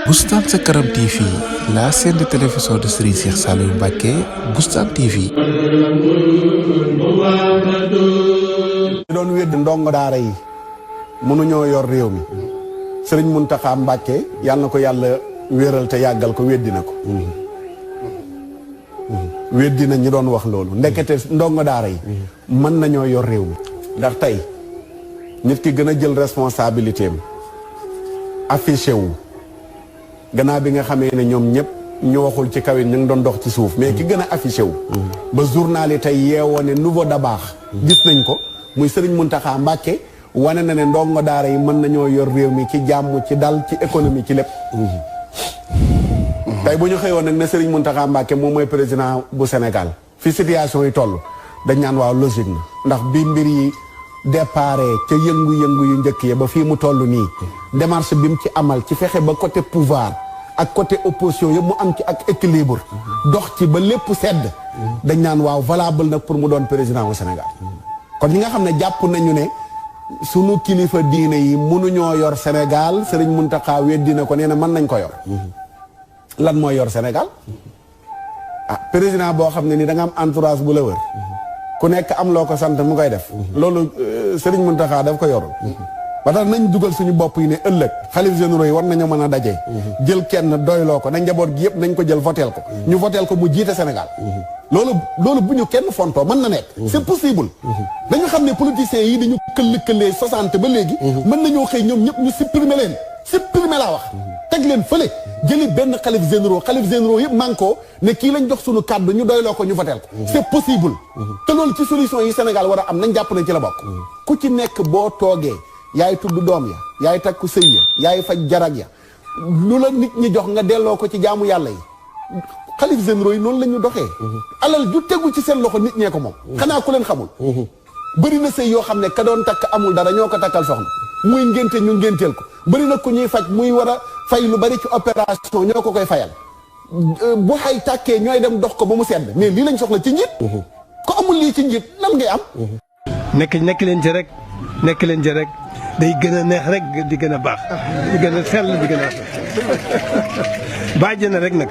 Boustan Sakaram TV, la chaîne de télévision de Serigne Cheikh Saliou Mbacké, Boustan TV. doon wedd ndongo daara yi mënuñoo yor réew mi Serigne Mountakha Mbacké yàlla na ko yàlla wéral te yàggal ko weddi na ko. weddi na ñi doon wax loolu ndekete ndongo daara yi mën nañoo yor réew mi ndax tey nit ki gën a jël responsabilité am affiché wu gannaaw bi nga xamee ne ñoom ñëpp ñu waxul ci kaw ñu ngi doon dox ci suuf mais ki gën a affiché wu ba journal yi tey yeewoo ne nouveau Dabakh gis nañ ko muy Serigne Mountakha Mbacké wane na ne ndongo daara yi mën nañoo yor réew mi ci jàmm ci dal ci économie ci lépp tey bu ñu xëyoon nag ne Serigne Mountakha Mbacké moom mooy président bu Sénégal fi situation yi toll dañ naan waaw logique na ndax bi mbir yi déparé ca yëngu-yëngu yu njëkk ya ba fii mu toll nii démarche bi mu ci amal ci fexe ba côté pouvoir ak côté opposition yëpp mu am ci ak équilibre dox ci ba lépp sedd dañ naan waaw valable nag pour mu doon président au Sénégal kon ñi nga xam ne jàpp nañu ne sunu kilifa diine yi mënuñoo yor Sénégal Serigne Mountakha weddi na ko nee na mën nañ ko yor lan mooy yor Sénégal ah président boo xam ne ni da nga am entourage bu la wër ku nekk am loo ko sant mu koy def loolu Serigne Mountakha daf ko yorul ba tax nañ dugal suñu bopp yi ne ëllëg xalif généraux yi war nañu mën a daje jël kenn doyloo ko nañ njaboot gi yëpp nañ ko jël voteel ko ñu voteel ko mu jiite Sénégal loolu bu ñu kenn fontoo mën na nekk c'est possible dañu xam ne politiciens yi dañu këllee 60 ba léegi mën nañoo xëy ñoom ñëpp ñu supprimer laa wax teg leen fële jëli benn xalif généraux yëpp manko ne kii lañ jox suñu kàddu ñu doyloo ko ñu voteel ko c'est possible te loolu ci solution yi Sénégal war a am nañ jàpp nañ ci la bokk ku ci nekk boo toogee yaay tudd doom ya yaay takku sëy ya yaay faj jarag ya lu la nit ñi jox nga delloo ko ci jaamu yàlla yi xalif généraux yi noonu la ñu doxee alal ju tegu ci seen loxo nit ñee ko moom xanaa ku leen xamul bëri na sëy yoo xam ne ka doon takk amul dara ñoo ko takkal soxna muy ngénte ñu ngénteel ko bëri na ku ñuy faj muy war a fay lu bari ci opération ñoo ko koy fayal bu xay tàkkee ñooy dem dox ko ba mu sedd mais lii lañ soxla ci njiit ko amul lii ci njiit lan ngay am nekk leen ci rek nekk leen ci rek day gën a neex rek di gën a baax di gën a sell di gën a bàjj na rek nag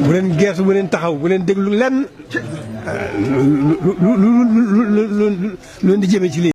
bu leen geesu bu leen taxaw bu leen déglu lenn lu di jëme ci lii